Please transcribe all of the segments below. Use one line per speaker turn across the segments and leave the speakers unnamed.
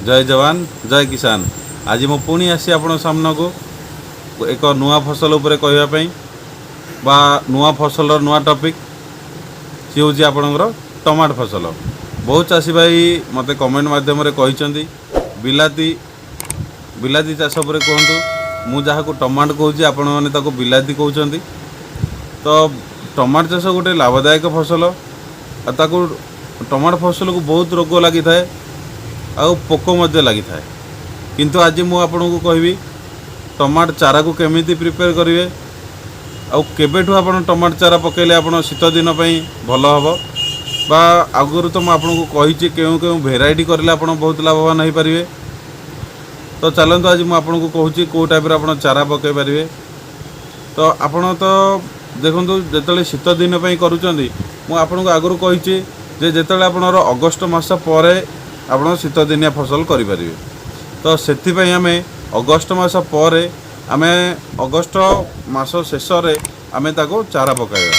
ଜୟ ଯବାନ, ଜୟ କିଷାନ। ଆଜି ମୁଁ ପୁଣି ଆସି ଆପଣଙ୍କ ସାମ୍ନାକୁ ଏକ ନୂଆ ଫସଲ ଉପରେ କହିବା ପାଇଁ ବା ନୂଆ ଫସଲର ନୂଆ ଟପିକ୍। ସିଏ ହେଉଛି ଆପଣଙ୍କର ଟମାଟୋ ଫସଲ। ବହୁତ ଚାଷୀ ଭାଇ ମୋତେ କମେଣ୍ଟ ମାଧ୍ୟମରେ କହିଛନ୍ତି, ବିଲାତି ବିଲାତି ଚାଷ ଉପରେ କୁହନ୍ତୁ। ମୁଁ ଯାହାକୁ ଟମାଟୋ କହୁଛି, ଆପଣମାନେ ତାକୁ ବିଲାତି କହୁଛନ୍ତି। ତ ଟମାଟୋ ଚାଷ ଗୋଟେ ଲାଭଦାୟକ ଫସଲ। ଆଉ ତାକୁ ଟମାଟୋ ଫସଲକୁ ବହୁତ ରୋଗ ଲାଗିଥାଏ ଆଉ ପୋକ ମଧ୍ୟ ଲାଗିଥାଏ। କିନ୍ତୁ ଆଜି ମୁଁ ଆପଣଙ୍କୁ କହିବି ଟମାଟୋ ଚାରାକୁ କେମିତି ପ୍ରିପେୟାର କରିବେ ଆଉ କେବେଠୁ ଆପଣ ଟମାଟୋ ଚାରା ପକାଇଲେ ଆପଣ ଶୀତ ଦିନ ପାଇଁ ଭଲ ହେବ, ବା ଆଗରୁ ତ ମୁଁ ଆପଣଙ୍କୁ କହିଛି କେଉଁ କେଉଁ ଭେରାଇଟି କରିଲେ ଆପଣ ବହୁତ ଲାଭବାନ ହୋଇପାରିବେ। ତ ଚାଲନ୍ତୁ, ଆଜି ମୁଁ ଆପଣଙ୍କୁ କହୁଛି କେଉଁ ଟାଇପ୍ର ଆପଣ ଚାରା ପକାଇ ପାରିବେ। ତ ଆପଣ ତ ଦେଖନ୍ତୁ, ଯେତେବେଳେ ଶୀତ ଦିନ ପାଇଁ କରୁଛନ୍ତି, ମୁଁ ଆପଣଙ୍କୁ ଆଗରୁ କହିଛି ଯେ ଯେତେବେଳେ ଆପଣଙ୍କର ଅଗଷ୍ଟ ମାସ ପରେ ଆପଣ ଶୀତ ଦିନିଆ ଫସଲ କରିପାରିବେ। ତ ସେଥିପାଇଁ ଆମେ ଅଗଷ୍ଟ ମାସ ପରେ, ଆମେ ଅଗଷ୍ଟ ମାସ ଶେଷରେ ଆମେ ତାକୁ ଚାରା ପକାଇବା।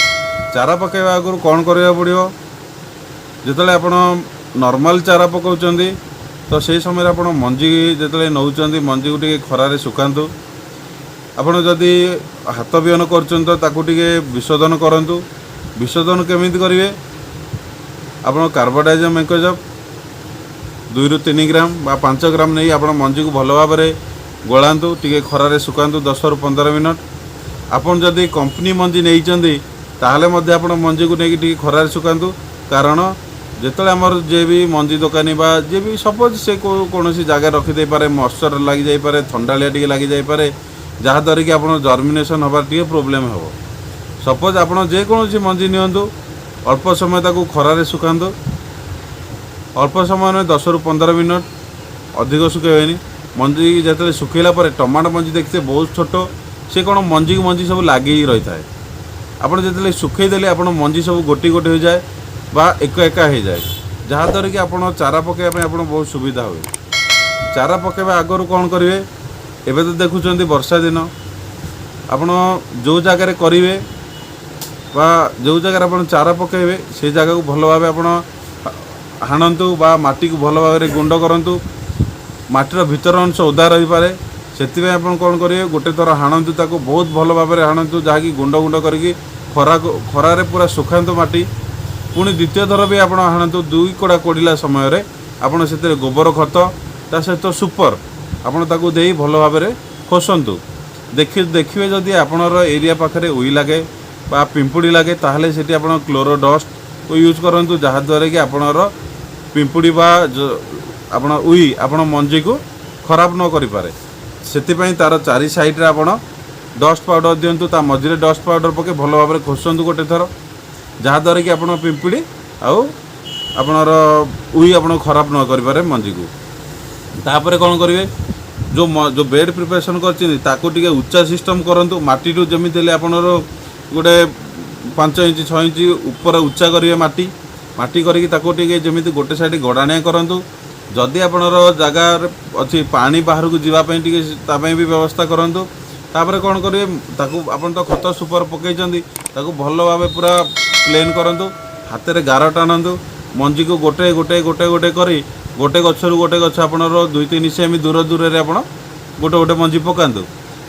ଚାରା ପକାଇବା ଆଗରୁ କ'ଣ କରିବାକୁ ପଡ଼ିବ? ଯେତେବେଳେ ଆପଣ ନର୍ମାଲ ଚାରା ପକାଉଛନ୍ତି, ତ ସେଇ ସମୟରେ ଆପଣ ମଞ୍ଜି ଯେତେବେଳେ ନେଉଛନ୍ତି, ମଞ୍ଜିକୁ ଟିକେ ଖରାରେ ଶୁଖାନ୍ତୁ। ଆପଣ ଯଦି ହାତ ବିହନ କରୁଛନ୍ତି, ତ ତାକୁ ଟିକେ ବିଶୋଧନ କରନ୍ତୁ। ବିଶୋଧନ କେମିତି କରିବେ? ଆପଣ କାର୍ବୋଡାଇଜମ୍ ମେଙ୍କୋଜେବ 2ରୁ 3 ଗ୍ରାମ ବା 5 ଗ୍ରାମ ନେଇ ଆପଣ ମଞ୍ଜିକୁ ଭଲ ଭାବରେ ଗୋଳାନ୍ତୁ, ଟିକେ ଖରାରେ ଶୁଖାନ୍ତୁ 10ରୁ 15 ମିନିଟ୍। ଆପଣ ଯଦି କମ୍ପାନୀ ମଞ୍ଜି ନେଇଛନ୍ତି, ତାହେଲେ ମଧ୍ୟ ଆପଣ ମଞ୍ଜିକୁ ନେଇକି ଟିକେ ଖରାରେ ଶୁଖାନ୍ତୁ। କାରଣ ଯେତେବେଳେ ଆମର ଯିଏ ବି ମଞ୍ଜି ଦୋକାନୀ ବା ଯିଏ ବି ସପୋଜ୍ ସେ କୌଣସି ଜାଗାରେ ରଖିଦେଇପାରେ, ମଶ୍ଚର ଲାଗିଯାଇପାରେ, ଥଣ୍ଡାଳିଆ ଟିକେ ଲାଗିଯାଇପାରେ, ଯାହାଦ୍ୱାରା କି ଆପଣ ଜର୍ମିନେସନ୍ ହେବାର ଟିକେ ପ୍ରୋବ୍ଲେମ୍ ହେବ। ସପୋଜ୍ ଆପଣ ଯେକୌଣସି ମଞ୍ଜି ନିଅନ୍ତୁ, ଅଳ୍ପ ସମୟ ତାକୁ ଖରାରେ ଶୁଖାନ୍ତୁ। ଅଳ୍ପ ସମୟ ନୁହେଁ, 10ରୁ 15 ମିନିଟ୍, ଅଧିକ ଶୁଖେଇବେନି। ମଞ୍ଜି ଯେତେବେଳେ ଶୁଖେଇଲା ପରେ, ଟମାଟୋ ମଞ୍ଜି ଦେଖିଥିବେ ବହୁତ ଛୋଟ, ସେ କ'ଣ ମଞ୍ଜିକୁ ମଞ୍ଜି ସବୁ ଲାଗିକି ରହିଥାଏ। ଆପଣ ଯେତେବେଳେ ଶୁଖେଇ ଦେଲେ, ଆପଣ ମଞ୍ଜି ସବୁ ଗୋଟି ଗୋଟି ହୋଇଯାଏ ବା ଏକ ଏକା ହେଇଯାଏ, ଯାହାଦ୍ୱାରା କି ଆପଣ ଚାରା ପକାଇବା ପାଇଁ ଆପଣ ବହୁତ ସୁବିଧା ହୁଏ। ଚାରା ପକାଇବା ଆଗରୁ କ'ଣ କରିବେ? ଏବେ ତ ଦେଖୁଛନ୍ତି ବର୍ଷା ଦିନ। ଆପଣ ଯେଉଁ ଜାଗାରେ କରିବେ ବା ଯେଉଁ ଜାଗାରେ ଆପଣ ଚାରା ପକାଇବେ, ସେଇ ଜାଗାକୁ ଭଲ ଭାବେ ଆପଣ ହାଣନ୍ତୁ ବା ମାଟିକୁ ଭଲ ଭାବରେ ଗୁଣ୍ଡ କରନ୍ତୁ। ମାଟିର ଭିତର ଅଂଶ ଓଦା ରହିପାରେ। ସେଥିପାଇଁ ଆପଣ କ'ଣ କରିବେ? ଗୋଟେ ଥର ହାଣନ୍ତୁ, ତାକୁ ବହୁତ ଭଲ ଭାବରେ ହାଣନ୍ତୁ, ଯାହାକି ଗୁଣ୍ଡ ଗୁଣ୍ଡ କରିକି ଖରାକୁ ଖରାରେ ପୁରା ଶୁଖାନ୍ତୁ ମାଟି। ପୁଣି ଦ୍ୱିତୀୟ ଥର ବି ଆପଣ ହାଣନ୍ତୁ। ଦୁଇ କଡ଼ା କୋଡ଼ିଲା ସମୟରେ ଆପଣ ସେଥିରେ ଗୋବର ଖତ, ତା ସହିତ ସୁପର ଆପଣ ତାକୁ ଦେଇ ଭଲ ଭାବରେ ଖୋସନ୍ତୁ। ଦେଖିବେ, ଯଦି ଆପଣଙ୍କର ଏରିଆ ପାଖରେ ଉଇ ଲାଗେ ବା ପିମ୍ପୁଡ଼ି ଲାଗେ, ତାହେଲେ ସେଠି ଆପଣ କ୍ଲୋରୋ ଡଷ୍ଟକୁ ୟୁଜ୍ କରନ୍ତୁ, ଯାହାଦ୍ୱାରା କି ଆପଣଙ୍କର ପିମ୍ପୁଡ଼ି ବା ଆପଣ ଉଇ ଆପଣ ମଞ୍ଜିକୁ ଖରାପ ନ କରିପାରେ। ସେଥିପାଇଁ ତାର ଚାରି ସାଇଡ଼ରେ ଆପଣ ଡଷ୍ଟ ପାଉଡ଼ର ଦିଅନ୍ତୁ, ତା ମଝିରେ ଡଷ୍ଟ ପାଉଡ଼ର ପକାଇ ଭଲ ଭାବରେ ଖୋସନ୍ତୁ ଗୋଟେ ଥର, ଯାହାଦ୍ୱାରା କି ଆପଣ ପିମ୍ପୁଡ଼ି ଆଉ ଆପଣଙ୍କର ଉଇ ଆପଣ ଖରାପ ନ କରିପାରେ ମଞ୍ଜିକୁ। ତାପରେ କ'ଣ କରିବେ? ଯେଉଁ ବେଡ଼୍ ପ୍ରିପାରେସନ୍ କରିଛନ୍ତି, ତାକୁ ଟିକେ ଉଚ୍ଚା ସିଷ୍ଟମ୍ କରନ୍ତୁ। ମାଟିରୁ ଯେମିତି ହେଲେ ଆପଣଙ୍କର ଗୋଟେ 5 ଇଞ୍ଚ 6 ଇଞ୍ଚ ଉପରେ ଉଚ୍ଚା କରିବେ ମାଟି। ମାଟି କରିକି ତାକୁ ଟିକେ ଯେମିତି ଗୋଟେ ସାଇଡ଼୍ ଗଡ଼ାଣିଆ କରନ୍ତୁ। ଯଦି ଆପଣଙ୍କର ଜାଗାରେ ଅଛି ପାଣି ବାହାରକୁ ଯିବା ପାଇଁ, ଟିକେ ତା ପାଇଁ ବି ବ୍ୟବସ୍ଥା କରନ୍ତୁ। ତାପରେ କ'ଣ କରିବେ? ତାକୁ ଆପଣ ତ ଖତ ସୁପର ପକାଇଛନ୍ତି, ତାକୁ ଭଲ ଭାବେ ପୁରା ପ୍ଲେନ୍ କରନ୍ତୁ। ହାତରେ ଗାର ଟାଣନ୍ତୁ। ମଞ୍ଜିକୁ ଗୋଟେ ଗୋଟେ ଗୋଟେ ଗୋଟେ କରି ଗୋଟେ ଗଛରୁ ଗୋଟେ ଗଛ ଆପଣଙ୍କର 2-3 ସେମି ଦୂର ଦୂରରେ ଆପଣ ଗୋଟେ ଗୋଟେ ମଞ୍ଜି ପକାନ୍ତୁ।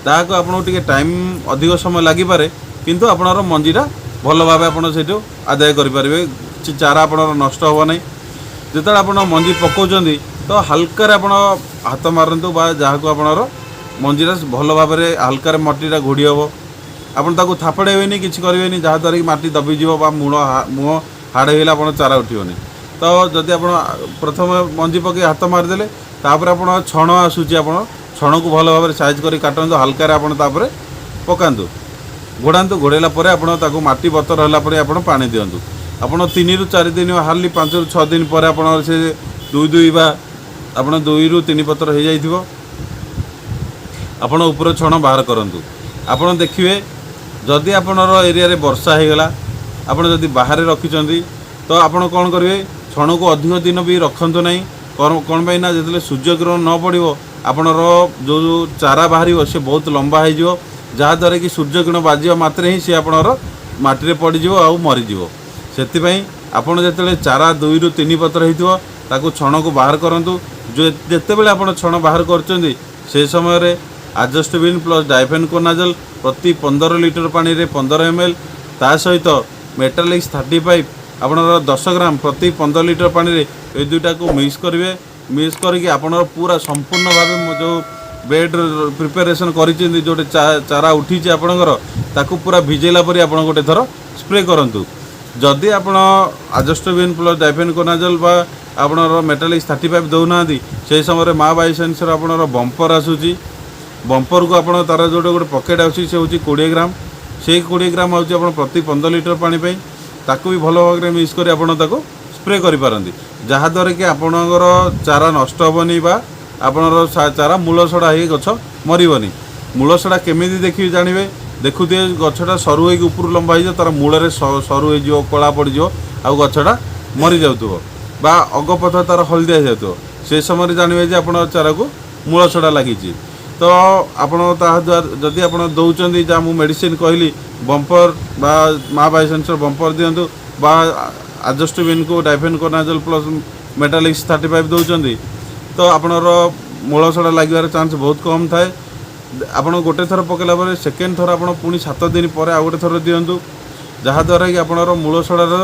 ତାହାକୁ ଆପଣଙ୍କୁ ଟିକେ ଟାଇମ୍ ଅଧିକ ସମୟ ଲାଗିପାରେ, କିନ୍ତୁ ଆପଣଙ୍କର ମଞ୍ଜିଟା ଭଲ ଭାବେ ଆପଣ ସେଇଠୁ ଆଦାୟ କରିପାରିବେ। କିଛି ଚାରା ଆପଣଙ୍କର ନଷ୍ଟ ହେବ ନାହିଁ। ଯେତେବେଳେ ଆପଣ ମଞ୍ଜି ପକାଉଛନ୍ତି, ତ ହାଲକାରେ ଆପଣ ହାତ ମାରନ୍ତୁ ବା ଯାହାକୁ ଆପଣଙ୍କର ମଞ୍ଜିଟା ଭଲ ଭାବରେ ହାଲକାରେ ମାଟିଟା ଘୋଡ଼ି ହେବ। ଆପଣ ତାକୁ ଥାପଡ଼େଇବେନି, କିଛି କରିବେନି, ଯାହାଦ୍ୱାରା କି ମାଟି ଦବିଯିବ ବା ମୂଳ ମୁହଁ ହାର୍ଡ଼ ହେଇଗଲେ ଆପଣ ଚାରା ଉଠିବନି। ତ ଯଦି ଆପଣ ପ୍ରଥମେ ମଞ୍ଜି ପକାଇ ହାତ ମାରିଦେଲେ, ତାପରେ ଆପଣ ଛଣ ଆସୁଛି, ଆପଣ ଛଣକୁ ଭଲ ଭାବରେ ସାଇଜ୍ କରି କାଟନ୍ତୁ। ହାଲକାରେ ଆପଣ ତାପରେ ପକାନ୍ତୁ, ଘୋଡ଼ାନ୍ତୁ। ଘୋଡ଼େଇଲା ପରେ ଆପଣ ତାକୁ ମାଟି ବତର ହେଲା ପରେ ଆପଣ ପାଣି ଦିଅନ୍ତୁ। ଆପଣ 3ରୁ 4 ଦିନ, ହାର୍ଡ଼ଲି 5ରୁ 6 ଦିନ ପରେ ଆପଣ ସେ ଦୁଇ ଦୁଇ ବା ଆପଣ 2ରୁ 3 ପତ୍ର ହେଇଯାଇଥିବ। ଆପଣ ଉପର ଛଣ ବାହାର କରନ୍ତୁ। ଆପଣ ଦେଖିବେ, ଯଦି ଆପଣଙ୍କର ଏରିଆରେ ବର୍ଷା ହେଇଗଲା, ଆପଣ ଯଦି ବାହାରେ ରଖିଛନ୍ତି, ତ ଆପଣ କ'ଣ କରିବେ? ଛଣକୁ ଅଧିକ ଦିନ ବି ରଖନ୍ତୁ ନାହିଁ। କ'ଣ ପାଇଁ ନା ଯେତେବେଳେ ସୂର୍ଯ୍ୟକିରଣ ନ ପଡ଼ିବ, ଆପଣଙ୍କର ଯେଉଁ ଯେଉଁ ଚାରା ବାହାରିବ, ସେ ବହୁତ ଲମ୍ବା ହେଇଯିବ, ଯାହାଦ୍ୱାରା କି ସୂର୍ଯ୍ୟକିରଣ ବାଜିବା ମାତ୍ରେ ହିଁ ସେ ଆପଣଙ୍କର ମାଟିରେ ପଡ଼ିଯିବ ଆଉ ମରିଯିବ। ସେଥିପାଇଁ ଆପଣ ଯେତେବେଳେ ଚାରା 2ରୁ 3 ପତ୍ର ହେଇଥିବ, ତାକୁ ଛଣକୁ ବାହାର କରନ୍ତୁ। ଯେତେବେଳେ ଆପଣ ଛଣ ବାହାର କରୁଛନ୍ତି, ସେ ସମୟରେ ଆଜୋଷ୍ଟ୍ରୋବିନ୍ ପ୍ଲସ୍ ଡାଇଫେନକୋନାଜଲ ପ୍ରତି 15 ଲିଟର ପାଣିରେ 15 ml, ତା ସହିତ ମେଟାଲିକ୍ସ 35 ଆପଣଙ୍କର 10 ଗ୍ରାମ ପ୍ରତି 15 ଲିଟର ପାଣିରେ, ଏ ଦୁଇଟାକୁ ମିକ୍ସ କରିବେ। ମିକ୍ସ କରିକି ଆପଣଙ୍କର ପୁରା ସମ୍ପୂର୍ଣ୍ଣ ଭାବେ ଯେଉଁ ବେଡ୍ ପ୍ରିପାରେସନ୍ କରିଛନ୍ତି, ଯେଉଁଠି ଚାରା ଉଠିଛି ଆପଣଙ୍କର, ତାକୁ ପୁରା ଭିଜେଇଲା ପରି ଆପଣ ଗୋଟେ ଥର ସ୍ପ୍ରେ କରନ୍ତୁ। ଯଦି ଆପଣ ଆଜୋଷ୍ଟ୍ରୋବିନ୍ ପ୍ଲସ୍ ଡାଇଫେନକୋନାଜଲ ବା ଆପଣଙ୍କର ମେଟାଲିକ୍ସ 35 ଦେଉନାହାନ୍ତି, ସେହି ସମୟରେ ମା ବାଇସେନ୍ସର ଆପଣଙ୍କର ବମ୍ପର ଆସୁଛି। ବମ୍ପରକୁ ଆପଣ ତାର ଯେଉଁଟା ଗୋଟେ ପକେଟ୍ ଆସୁଛି, ସେ ହେଉଛି 20 ଗ୍ରାମ। ସେଇ 20 ଗ୍ରାମ ହେଉଛି ଆପଣ ପ୍ରତି 15 ଲିଟର ପାଣି ପାଇଁ। ତାକୁ ବି ଭଲ ଭାବରେ ମିକ୍ସ କରି ଆପଣ ତାକୁ ସ୍ପ୍ରେ କରିପାରନ୍ତି, ଯାହାଦ୍ୱାରା କି ଆପଣଙ୍କର ଚାରା ନଷ୍ଟ ହେବନି ବା ଆପଣଙ୍କର ଚାରା ମୂଳ ସଡ଼ା ହେଇ ଗଛ ମରିବନି। ମୂଳ ସଡ଼ା କେମିତି ଦେଖିବି ଜାଣିବେ? ଦେଖୁଥିବେ, ଗଛଟା ସରୁ ହେଇକି ଉପରୁ ଲମ୍ବା ହେଇଯିବ, ତାର ମୂଳରେ ସରୁ ହେଇଯିବ, କଳା ପଡ଼ିଯିବ ଆଉ ଗଛଟା ମରିଯାଉଥିବ ବା ଅଗପଥ ତାର ହଳଦିଆ ହେଇଯାଉଥିବ। ସେ ସମୟରେ ଜାଣିବେ ଯେ ଆପଣଙ୍କ ଚାରାକୁ ମୂଳ ସଡ଼ା ଲାଗିଛି। ତ ଆପଣ ତାହା ଦ୍ୱାରା ଯଦି ଆପଣ ଦେଉଛନ୍ତି, ଯାହା ମୁଁ ମେଡ଼ିସିନ କହିଲି, ବମ୍ପର ବା ମା ବାଇସେନ୍ସର ବମ୍ପର ଦିଅନ୍ତୁ ବା ଆଜୋଷ୍ଟ୍ରୋବିନ୍କୁ ଡାଇଫେନକୋନାଜଲ ପ୍ଲସ୍ ମେଟାଲିକ୍ସ 35 ଦେଉଛନ୍ତି, ତ ଆପଣଙ୍କର ମୂଳ ସଡ଼ା ଲାଗିବାର ଚାନ୍ସ ବହୁତ କମ୍ ଥାଏ। ଆପଣ ଗୋଟେ ଥର ପକାଇଲା ପରେ ସେକେଣ୍ଡ ଥର ଆପଣ ପୁଣି 7 ଦିନ ପରେ ଆଉ ଗୋଟେ ଥର ଦିଅନ୍ତୁ, ଯାହାଦ୍ୱାରା କି ଆପଣଙ୍କର ମୂଳ ସଡ଼ାର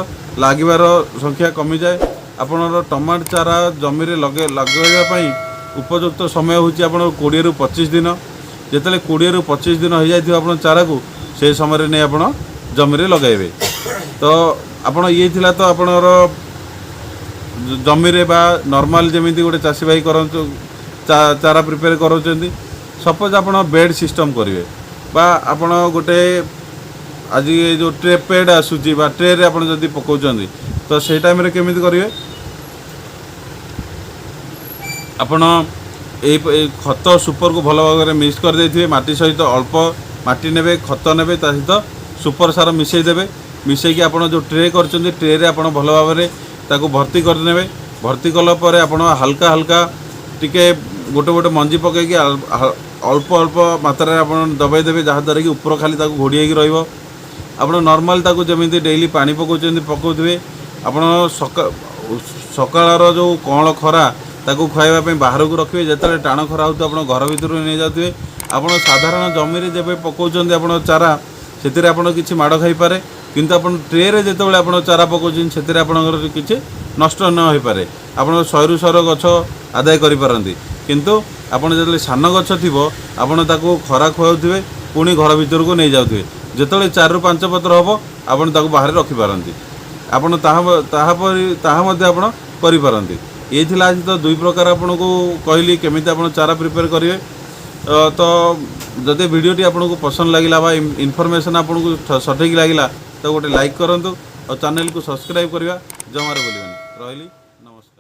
ଲାଗିବାର ସଂଖ୍ୟା କମିଯାଏ। ଆପଣଙ୍କର ଟମାଟୋ ଚାରା ଜମିରେ ଲଗାଇବା ପାଇଁ ଉପଯୁକ୍ତ ସମୟ ହେଉଛି ଆପଣଙ୍କର 20ରୁ 25 ଦିନ। ଯେତେବେଳେ 20ରୁ 25 ଦିନ ହୋଇଯାଇଥିବ ଆପଣ ଚାରାକୁ, ସେ ସମୟରେ ନେଇ ଆପଣ ଜମିରେ ଲଗାଇବେ। ତ ଆପଣ ଇଏ ଥିଲା ତ ଆପଣଙ୍କର ଜମିରେ ବା ନର୍ମାଲ ଯେମିତି ଗୋଟେ ଚାଷୀ ଭାଇ କରନ୍ତୁ, ଚାରା ପ୍ରିପେୟାର କରାଉଛନ୍ତି। ସପୋଜ୍ ଆପଣ ବେଡ୍ ସିଷ୍ଟମ୍ କରିବେ ବା ଆପଣ ଗୋଟେ ଆଜି ଏ ଯେଉଁ ଟ୍ରେ ପେଡ୍ ଆସୁଛି ବା ଟ୍ରେରେ ଆପଣ ଯଦି ପକାଉଛନ୍ତି, ତ ସେଇ ଟାଇମ୍ରେ କେମିତି କରିବେ? ଆପଣ ଏଇ ଖତ ସୁପରକୁ ଭଲ ଭାବରେ ମିକ୍ସ କରିଦେଇଥିବେ ମାଟି ସହିତ। ଅଳ୍ପ ମାଟି ନେବେ, ଖତ ନେବେ, ତା ସହିତ ସୁପର ସାର ମିଶାଇ ଦେବେ। ମିଶାଇକି ଆପଣ ଯେଉଁ ଟ୍ରେ କରିଛନ୍ତି, ଟ୍ରେରେ ଆପଣ ଭଲ ଭାବରେ ତାକୁ ଭର୍ତ୍ତି କରିନେବେ। ଭର୍ତ୍ତି କଲା ପରେ ଆପଣ ହାଲକା ହାଲକା ଟିକେ ଗୋଟେ ଗୋଟେ ମଞ୍ଜି ପକାଇକି ଅଳ୍ପ ଅଳ୍ପ ମାତ୍ରାରେ ଆପଣ ଦବାଇ ଦେବେ, ଯାହାଦ୍ୱାରା କି ଉପର ଖାଲି ତାକୁ ଘୋଡ଼ି ହେଇକି ରହିବ। ଆପଣ ନର୍ମାଲ ତାକୁ ଯେମିତି ଡେଇଲି ପାଣି ପକାଉଛନ୍ତି, ପକାଉଥିବେ। ଆପଣ ସକାଳର ଯେଉଁ କଅଁଳ ଖରା, ତାକୁ ଖୁଆଇବା ପାଇଁ ବାହାରକୁ ରଖିବେ। ଯେତେବେଳେ ଟାଣ ଖରା ହେଉଥିବ, ଆପଣ ଘର ଭିତରକୁ ନେଇଯାଉଥିବେ। ଆପଣ ସାଧାରଣ ଜମିରେ ଯେବେ ପକାଉଛନ୍ତି ଆପଣ ଚାରା, ସେଥିରେ ଆପଣ କିଛି ମାଡ଼ ଖାଇପାରେ, କିନ୍ତୁ ଆପଣ ଟ୍ରେରେ ଯେତେବେଳେ ଆପଣ ଚାରା ପକାଉଛନ୍ତି, ସେଥିରେ ଆପଣଙ୍କର କିଛି ନଷ୍ଟ ନ ହୋଇପାରେ। ଆପଣ 100ରୁ 100 ଗଛ ଆଦାୟ କରିପାରନ୍ତି। କିନ୍ତୁ ଆପଣ ଯେତେବେଳେ ସାନ ଗଛ ଥିବ, ଆପଣ ତାକୁ ଖରା ଖୁଆଉଥିବେ, ପୁଣି ଘର ଭିତରକୁ ନେଇଯାଉଥିବେ। ଯେତେବେଳେ 4ରୁ 5 ପତ୍ର ହେବ, ଆପଣ ତାକୁ ବାହାରେ ରଖିପାରନ୍ତି। ଆପଣ ତାହା ତାହା ପରି ତାହା ମଧ୍ୟ ଆପଣ କରିପାରନ୍ତି। ଇଏ ଥିଲା ଆଜି ତ ଦୁଇ ପ୍ରକାର ଆପଣଙ୍କୁ କହିଲି କେମିତି ଆପଣ ଚାରା ପ୍ରିପେୟାର କରିବେ। ତ ଯଦି ଭିଡ଼ିଓଟି ଆପଣଙ୍କୁ ପସନ୍ଦ ଲାଗିଲା ବା ଇନଫର୍ମେସନ୍ ଆପଣଙ୍କୁ ସଠିକ୍ ଲାଗିଲା, ତ ଗୋଟେ ଲାଇକ୍ କରନ୍ତୁ ଆଉ ଚ୍ୟାନେଲକୁ ସବସ୍କ୍ରାଇବ୍ କରିବା ଜମାରୁ ଭୁଲିବେନି। ରହିଲି, ନମସ୍କାର।